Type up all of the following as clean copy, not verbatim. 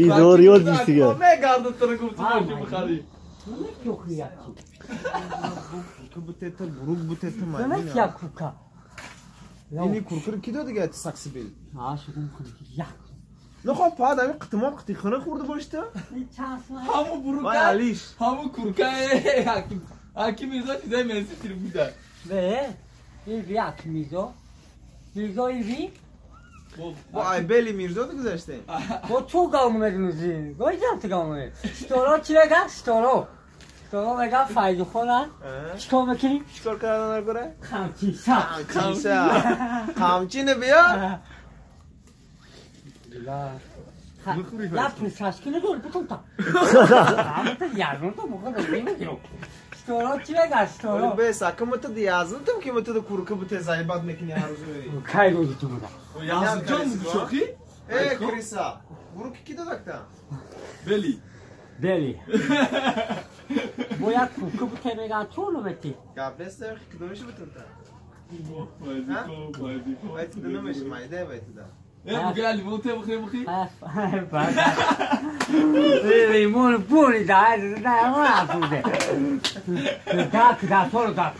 ин дориёт бистига. Мегарду туро гуфту мошин бихарӣ. Бурук бутета Demek ya kuka. Ини куркур ки дод дига сакси бел. Ha şu kum ya. Нохо пад ами қитмон қити хона хурда бошта? Ҳаму бурука. Алиш. Ҳаму курка ҳаким. Ҳаким Мирзо чизай мерси телефонда. Ve bir yak Mirzo. Mirzo ivi. Бо ай бели Мирзо гузаштем. Бо ту гавмеднузи. Гойжам ту гавмед. Сторо чи мега? Сторо. Сторо мега файзу хона. Чикор мекунӣ? Чикор кардан аргора? Қамчи са. Қамчи са. Қамчи не бия? Я писашки не дор бутун та. Амта язун то муха дор мегиро. Сторо чи мега? Сторо. Бе сакам та язун там ки мата курка бute заибат мекини ҳар рӯз мери. Кай рӯзи ту буда. Язун ҷон шохи? Э криса. Буруки ки додакта? Бели. Бели. Бояд курка бute меган чо намети? Гап нест кидомиш бутун та. Вай ту намеш майда вай ту да. Э, лимон те бухи бухи? Лимон бури да, да, ма буде. Да, да, соло да.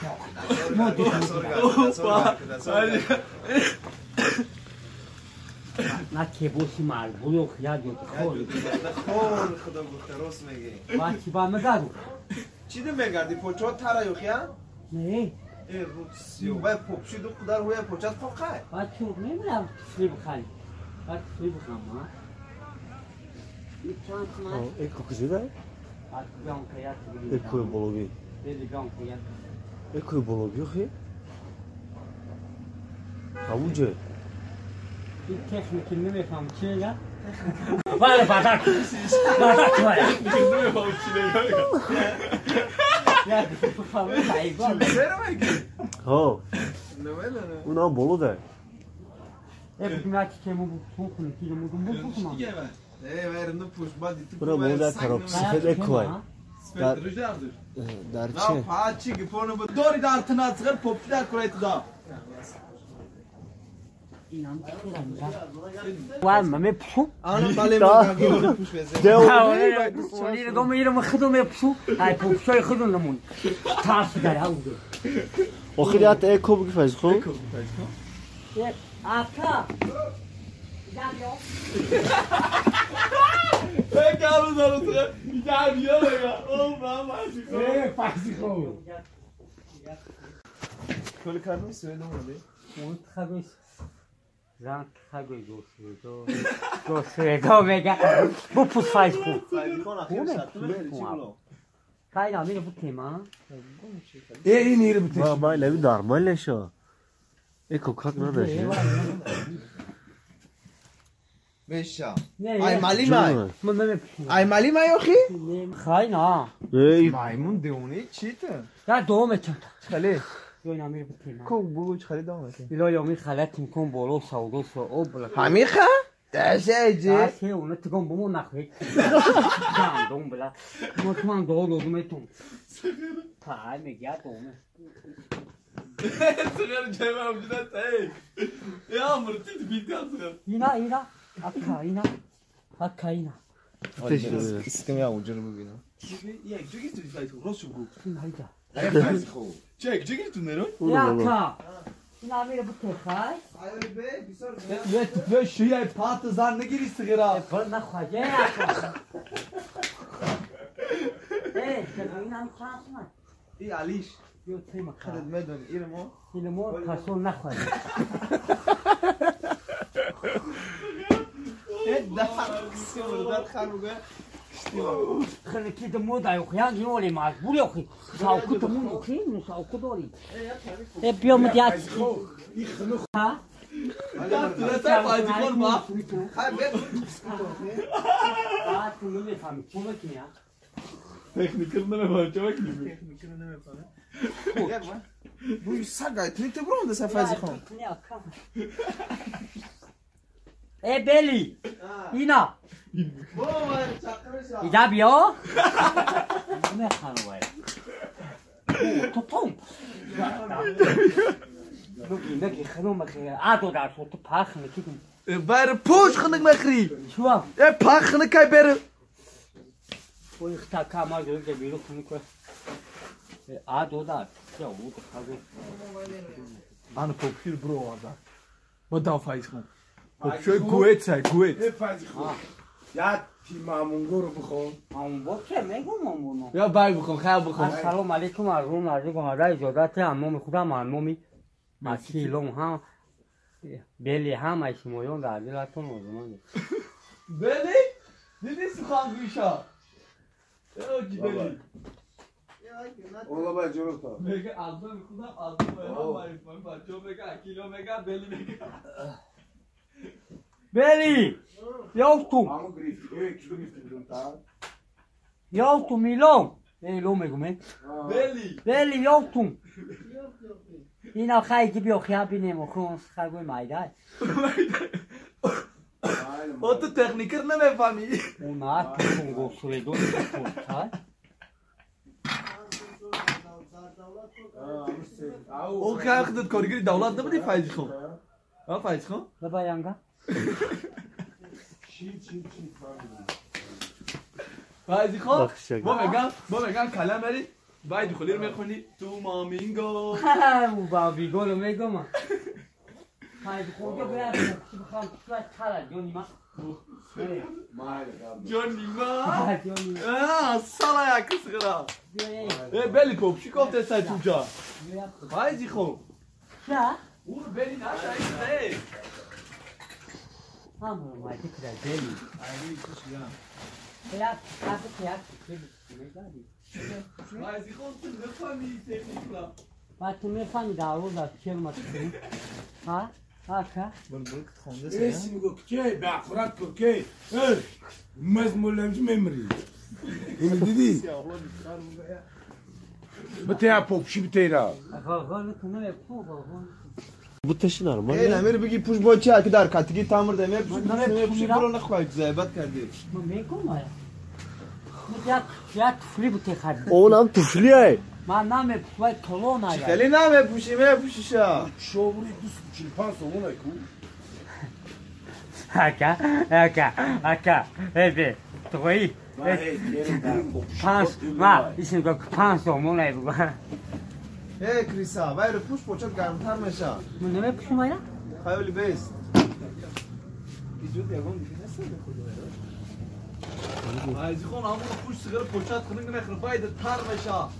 На кебоси мал, буё хия ҷо хол. Хол худо гуфта рост меги. Ва чи ба мегаду? Чи да мегарди? Почо тара ё хия? Не. Э, русиё, вай попши ду қудар ҳуя почат қоқай. Ва чу мемирам слиб хали. Ва слиб хама. Эко кузида? Эко бологи. Эко бологи хи? Ҳамунҷо. Ин техники намефаҳм чи мега? Вале бадак. Бадак вале. Намефаҳм чи мега. Я фаҳм Ҳо. Унам боло дай. Э, бигна чи кему бу хун ки му гум бу хун. Э, вай рнду пуш бади ту. Бура боло дар сифет экой. Дар чи? На па чи гипоно бу. Дори дар тнацгар попшидар курайт да. Ва ме пшу. Ана бале ма пуш везе. Они гом ирам худум ме пшу. Ай пушой худум намун. Тарс дар ауду. Охир ят эко буги файз хо? Эко буги файз хо? Ака. Ҷабиё. Э гару дару ҷабиё мега. О мама файз хо. Э файз хо. Кол карну сӯйдум оди. Он тхагой зан тхагой госведо. Госведо мега. Бу пус файз хо. Файз хо нахир шату мехри чи було. Кай намир бутема. Э ин ир бутеш. Ма май лави нормал шо. Эко как надо же. Беша. Ай малимай. Ай малимай охи? Хай на. Эй. Маймун деуни чита? Да доме чанта. Чхале. Ёй намир бутема. Ко бугу чхале доме. Ило ёми халат имкон боло савдо со обла. Ҳамиха? Дашаҷи. Даше уна тигон бумо нахве. Дам бла. Мо туман до додум этум. Пай мегя доме. Сығыр жайма буда тай. Я муртит битя сығыр. Ина ина. Ака ина. Ака ина. Истем я уҷур бубинам. Я ҷуги ту файт рост бугу. Хайда. Ай файт хо. Чек ҷуги ту неро? Я ака. Ина мира бутехай. Ай бе бисор. Я ту шуя пат зан нагири сығыра. Э бал нахваje ака. Э, ина хасма. И алиш. Ё тема хадад медон ирмо. Илмо касол нахваje. Э да ксио дад харуга. Хани ки мо да ёхян гиоли маҷбур ёхи. Савку тумун охи, ну савку дори. Э биё мдят. Ха? Хай бе. А ту намефаҳми чо мекунӣ а? Техникр намефаҳмам чо мекунӣ? Техникр намефаҳмам. Буй сагай, ту те бром да са файзи хон. Э бели. Ина. Ида биё. Механвай. То том. Нуги наги ханум махи адо дар ту пах мекидим. بر پوش خنک مخری چوا پاک خنک کای بر وای ختا کما جو که بیرو خنک آ دودا چه او خاگو آن پوپشیر برو آزا با دا فایز خون پوپشوی گویت سای گویت فایز خون یا تیمامونگو رو بخون مامونگو چه میگم مامونو یا بای بخون خیر بخون سلام علیکم ارزون علیکم آرای اجازت امام خودم امامی مسیلون ها بلی هم شمایون در دلتون آزمان بلی دیدی سخن گویشا او کی بلی اولا با جلو میگه ازم خودم ازم باید بچه‌ها میگه اکیلو میگه بلی میگه بلی یافتم یافتم میلام ایلو میگم بلی بلی یافتم اینا خیلی بیا خیابینیم و خون خرگوی مایده او تو تکنیکر نمیفهمی اونا تو گوشوی دو او که خودت کارگری دولت نبودی فایز خون ها فایز خون بابا یانگا چی چی چی فایز خون با میگم کلام بری باید خولیر میخونی تو مامینگو او بابیگو رو میگم فایز خون جو باید بخوام تو تالا جونی ما جونی ما سالا یک صغرا بلی کوپشی گفت سای توجا فایزی خون چه اون بلی نشه همون ما دیگه بلی یا یا فایزی خون تو نفهمی تکنیک را با تو میفهمی دارو دا چه متکنی ها ها اسم گو که به اخرات کو که مزمولم ممری این دیدی بته پوپشی بته Bu taşı normal. Ey امیر بگی پوش با چه که در کاتگی تامر دمه پوش برو نخوای زیبت کردی. میگم یا یا تفلی بوده خرید. اونم تفلیه. من نام پوی کلون آیا. خیلی نام پوشی می پوشیشا. شوری 245 سومونه کو. اکا اکا اکا ای تویی. پانس ما ایشون گفت 5 سومونه بگو. ای کریسا وای پوش پوچت گرمتر میشه. من نمیپوشم آیا؟ خیلی بیست. ایجاد یگان دیگه نیست خدا. فایزی خون همون پوش سیگار پوچت خونگ نخر باید تر میشه. ها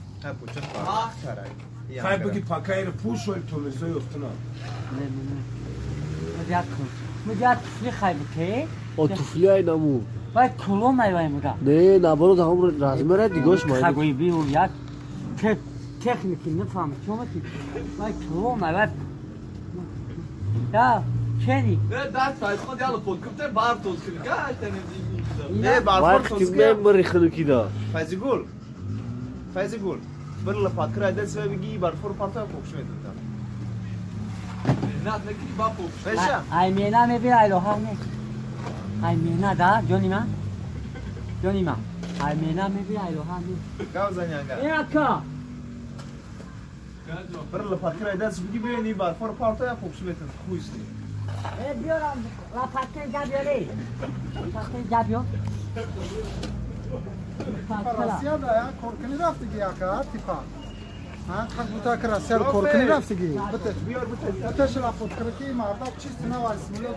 پوچت ها تر. خای بگی پاکای رو پوش ولی تو میزوی افتنا. نه نه نه. مجا تفلی خای بته. او تفلی ای نمو. وای کلون ای وای مدا. نه نبرو هم رزمره دیگوش مای. خاگوی بیو یاد تکنیکی نفهم چون کی وای کلون ای وای. یا چنی. نه دست فایز خون دیالو پود کپتر بار توز کنی گاش تنه نه بارفور توز کنی. مری خنوکی دا. فایز گل. فایز گل. بر لپات دست بگی بارفور پارتا پوکش میدونم. نه نکنی با پوکش. ای مینا میبی ای لوها نه. ای مینا دا جونی ما. جونی ما. ای مینا میبی ای لوها نه. گاو زنیانگا. یا کا. بر لپات دست بگی ببینی بارفور پارتا پوکش میدونم خوشی. بیارم لپات جابیولی. لپات جابیو. راسیا دا یا کورکنی رفتگی آقا تیپا ها خود بوتا راسیا کورکنی رفتگی بته بیار بته بته شلا خود کرکی مردا چیز نه وارس ملت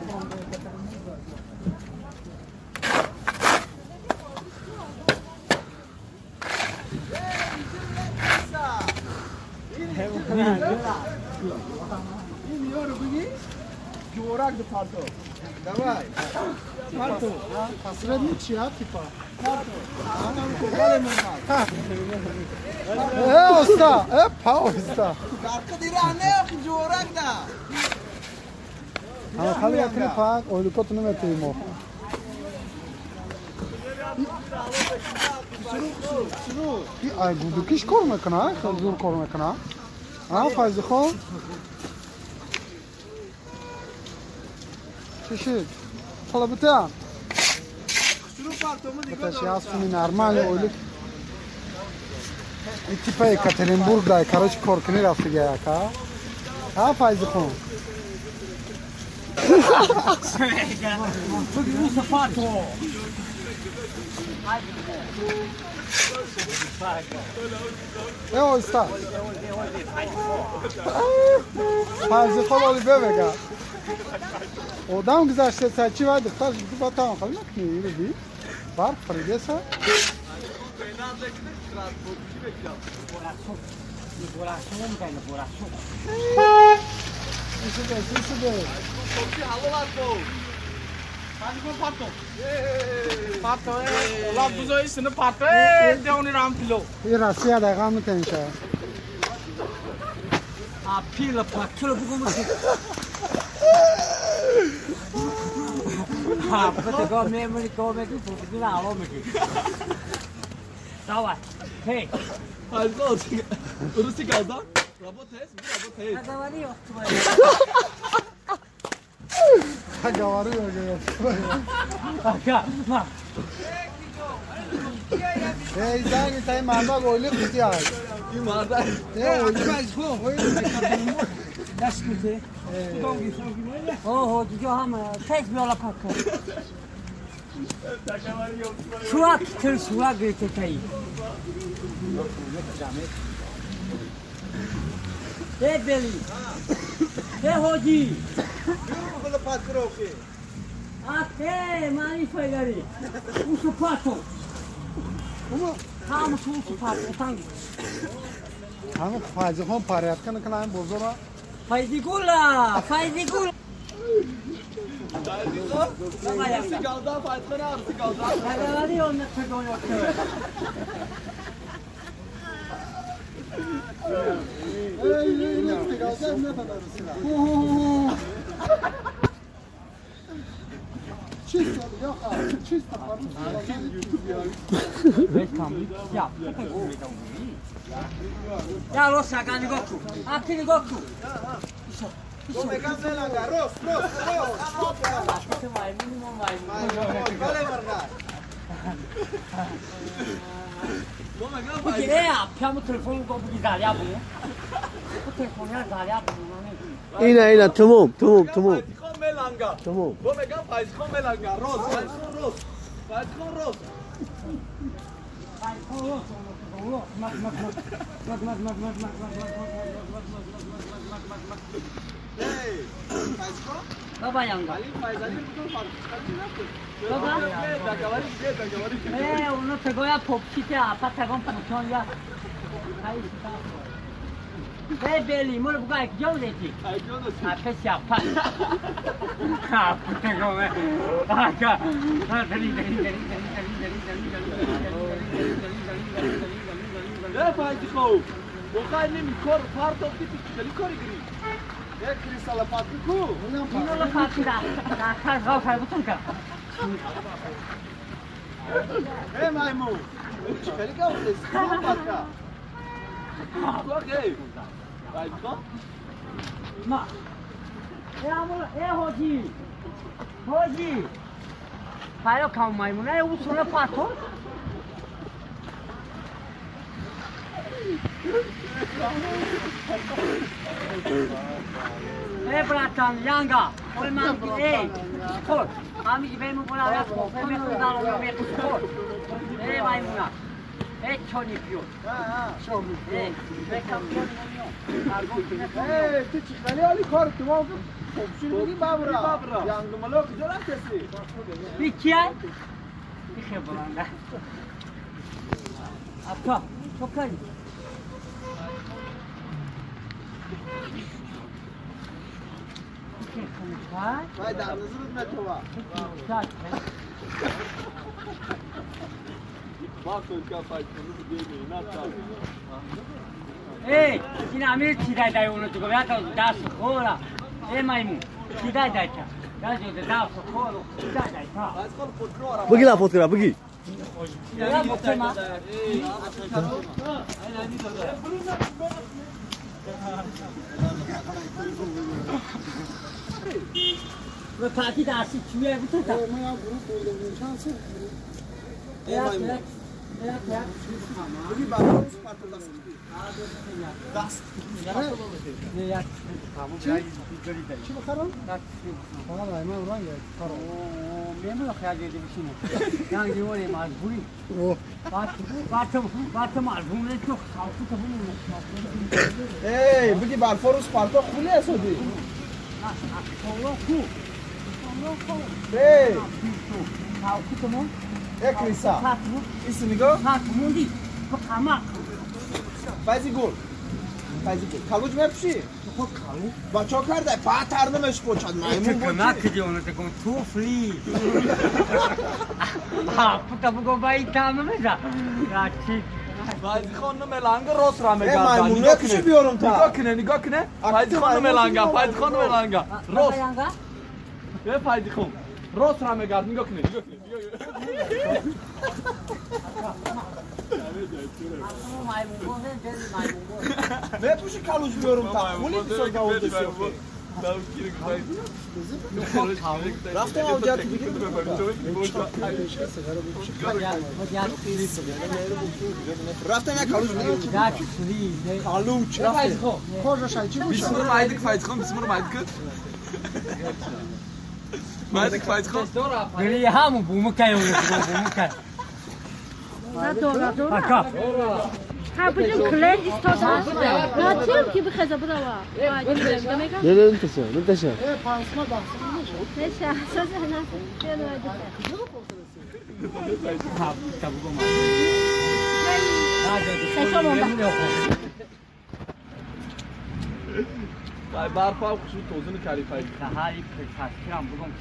این یارو بگی جورک دو پارتو давай پارتو پسرت چی ها تیپا ای استا ای پا استا خالی اکری پاک اولوکات نمیتونیم ای گودوکیش کار میکنه خیلی زور کار میکنه ها فایز خان چی شد حالا بته بتاشی اسفونی نرمال اولوک این تیپا екатеринбург дай короче коркунӣ рафтига яка ҳа файзи хон Оста. Файзи холи бевега. Одам гузашта чӣ вай духтар ба таом хали накунӣ ируди. Барф фаридеса. Давай, hey. Русский газа? Работает? Работает. Говори, Говори, Ага, на. Эй, занг, тай манда голи кутия. И манда. Эй, ой, Дашките. Ого, дига ҳам тез биёла пака. Шуак тир шуак гирифтаи. Э бели. Э ҳоҷи. Ате, мани файдари. Усу пато. Ҳам усу пато танги. Ҳам файзихон порядка накунам бозора. Файзигула, Файзигула. اینا اینا تموم تموم تموم تموم. بگی لا فوت کرا بگی. بگی برای پرتو دست دست چی بخرم؟ والله ما رنگ میمون خیلی دیگه یعنی ولی مجبوری بعد مجبوری تو خاطر تو ای بگی برفا روز پرتو خونه اسودی ای کریسا ایسی نگاه فایزی گل فایزی گل کالوج مپشی بچه کرده پاتر نمش پوچد مایمون بود نکردی اونو تکون توفلی پتا بگو بایی تامه میزا فایزی خانم ملانگ روس را میگردن مایمون نکشی بیارم تا نگاه کنه نگاه کنه فایزی خانم ملانگ فایزی خانم ملانگ روس فایزی خانم روس را میگرد نگاه کنه نگاه کنه مپوشی کالوج بیارم تا خونی بسیار گاونده سیوخی رفتم آوجات بگیرم رفتم یک کالوج بگیرم کالوج رفتم بسمر مایدک فایز خان بسمر مایدک مایدک فایز خان گلی همون بومکای بومکای ها بجم كلين استودا لا تيم كي بخزه بروا لا لا انت شو انت شو ايه بانسما ليش اساس انا وای برفا خوشو توزن کاری پای هاری پسکرام بگم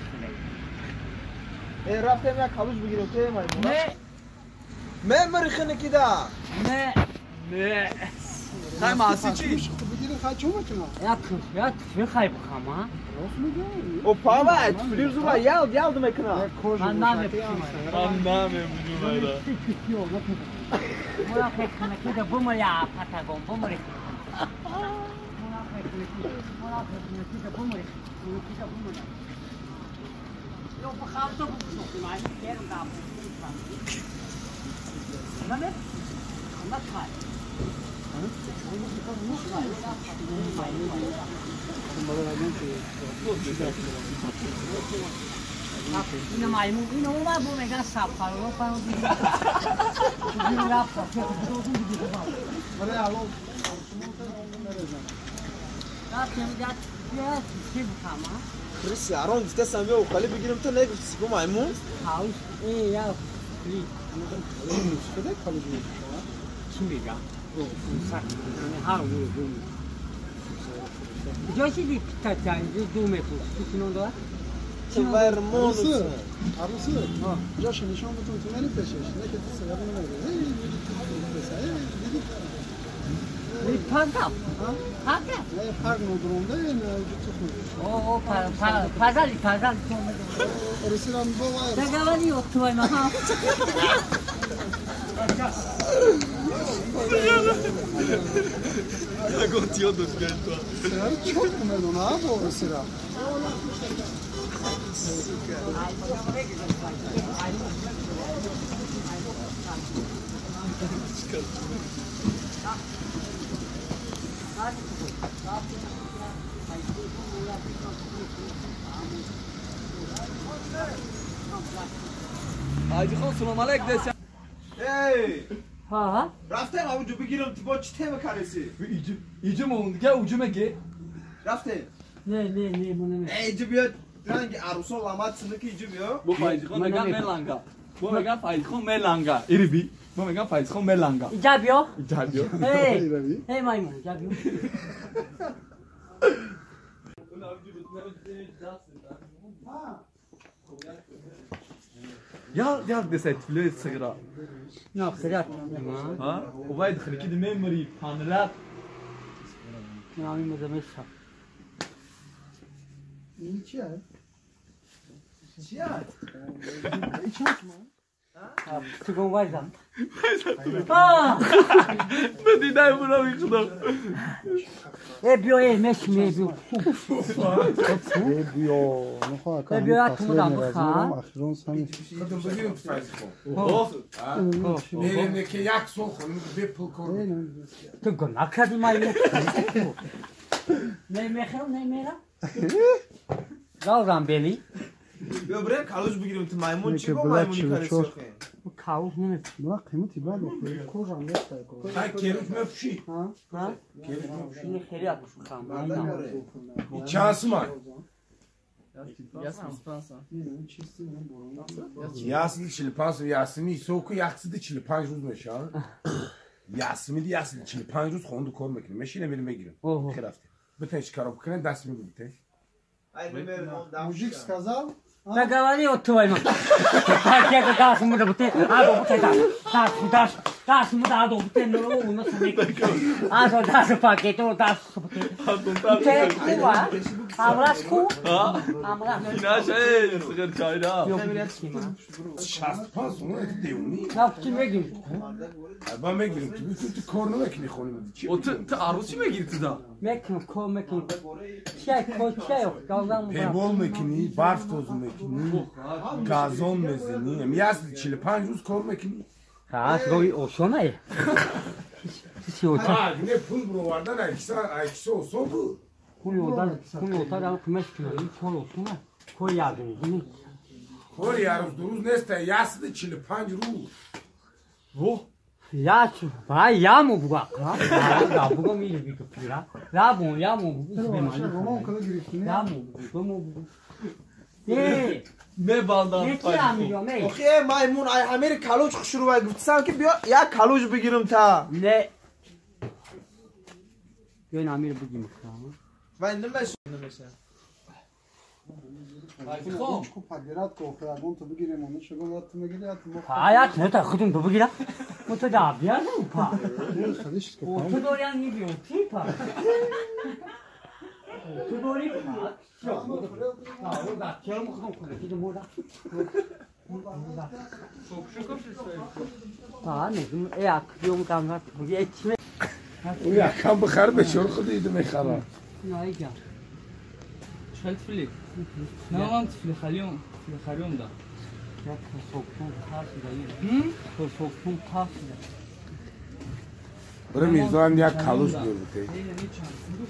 چه رفتم یک کالوج بگیرم تو مایمون نه مرخنه کی دا نه نه خای ماسی چی بگیریم خای چون میکنم یا یا چه خای بخوام ها او پاوا فلیر زوا یال یال میکنم من نمی‌فهمم من نمی‌فهمم مولا خکنه کی دا بمر یا پاتاگون بمر مولا خکنه مولا خکنه کی دا بمر کی دا بمر یو بخوام تو بخوام ما کیرم دا نه نه اینا مایمون اینا ما بو میگن ساب خارو پاو دی کریس یارون گفته سمیه و خالی بگیرم تو نگفتی سیگو مایمون چی میگم؟ جاشی عروسه جاش نشان بتون تو نری پشش نه که تو سیگار نمی‌گیری هی پاگا پاگا نه پاگ ندرونده نه تو خود او پازالی پازالی تو رسیدم بابا دگوانی اختوای ما چوب میدونه با رسیدم حاجی خان سلام علیک دست. ای ها رفتم اونجا بگیرم تو با چی تیم کرسی ایجی ایجی مون گه اوجی مگه رفتم نه نه نه من نه ایجی بیاد رنگ عروسا لامات سنکی ایجی بیا بو فایز خان میگم ملانگا بو میگم فایز خان ملانگا ایری بی بو میگم فایز خان ملانگا ایجا بیا ایجا بیا هی هی مایمون ایجا بیا يا يا دسات فلوس صغيرة نه خرات ها وبايد خلي كده ميموري بانلات نامی مزمش این چیه؟ چیه؟ این چیه؟ تو گم وایزم. بدیدای برو خدا. ای بیا ای مش می بیا. ای بیا نخواه که بیا تو مدام بخواه. اخیرون سمی. خودم بگیرم تو فایز خو. میرم که یک سال خونم به پول کار. تو گناه کردی مایی. نه میخرم نه میرم. راوزم بلی. بیا بریم کالوش بگیریم تو میمون چی با میمونی کاری سوخه. کالوش نمی. نه قیمتی بله. کجا نیست. های کیروش مفشی. ها؟ کیروش مفشی. این خیلی عکس خام. چانس ما. یاسمی 45 یاسمی سوکو یخصد 45 روز میشه. یاسمی یاسمی 45 روز خوندو کار میکنه. ماشینه میرم میگیرم. خرافته. بتنش کارو بکنه دست میگیره. Мужик сказал. Да говори вот твой мать. Так я дас му да бте, а до бте да. Дас дас дас му да до бте но у нас не. А со дас пакето дас бте. Те куа? Амрас ку? Амрас. Иначе сгар чайда. 65 сом это деуни. На чи мегим? Ба мегирим ту ту кор намекунӣ хоним. О ту ту арӯсӣ мегирӣ ту да? Мекунам кор мекунам. Чай кор чай газам. Пейбол мекунӣ, барф тоз мекунӣ, газон мезанӣ. Ясли 45 рӯз кор мекунӣ. Ха, рӯи осон ай. Чӣ осон? Ха, не пул бировардан айкиса айкиса осон буд. Пул одан, пул одан кумаш кунам, кор осон ай. Кор ядум. Кор ярӯз дурӯз нест, ясли 45 рӯз. Во Я ба яму буга. Да буга ми би пира. Ра бу яму бугу. Яму бугу му. Э, ме балдан. Охи маймун ай амир калуч хушру гуфтсам ки биё як калуч бигирам та. Не. Биё амир бигирам. Вай намеш намеша. Ручку подбирать, охрагон то бигирем, он шагон лат мегирад. А я это худум то бигира. Вот это обязан па. Вот дорян не био типа. То дори па. А, вот да, чел мухом куда, киду мода. Та, не, э, ак, биом камна, буги эчме. Уя, кам бихар бешор худи иду мехара. Найга. شحال تفليك؟ نعم تفليخ اليوم تفليخ اليوم ده. برم میرزا یک کالوش بیار.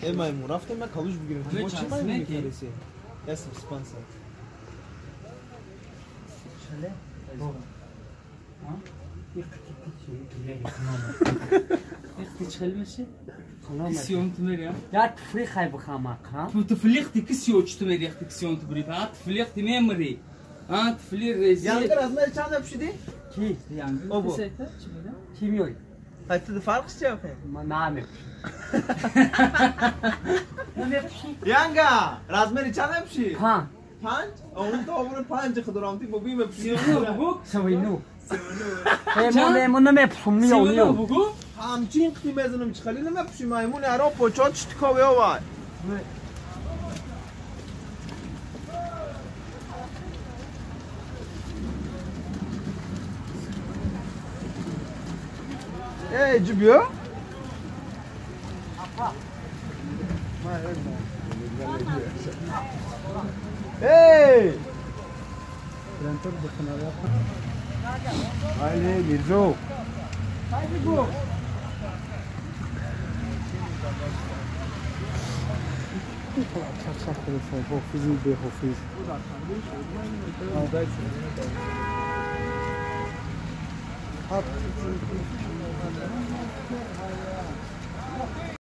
ای مایمون رفتم من کالوش بگیرم. تو چی مایمونی کاریسی؟ یس سپانسر. چله؟ ها؟ تشخل ماشي؟ كسيون تمريا يا تفريخ هاي بخامك ها؟ تفليختي كسيو تمريا اختي كسيون تبري ها تفليختي ميمري ها تفلير ريزي يعني از ما چند پشیدی؟ کی؟ اوبو کی میای؟ هاي تو فرق چیه آخه؟ ما نامه ینگا رازمری چند پشی؟ 5 5 اون تو عمر 5 خدرامتی بو بیم پشی 39 ای مون نمیپوشم میو بگو همچین قیمه میزنم چخلی نمیپوشی مایمون عرب پوچات چتکاوی آوای ای جبیو ای Haydi Mirzo. Haydi bu. حافظی به حافظ.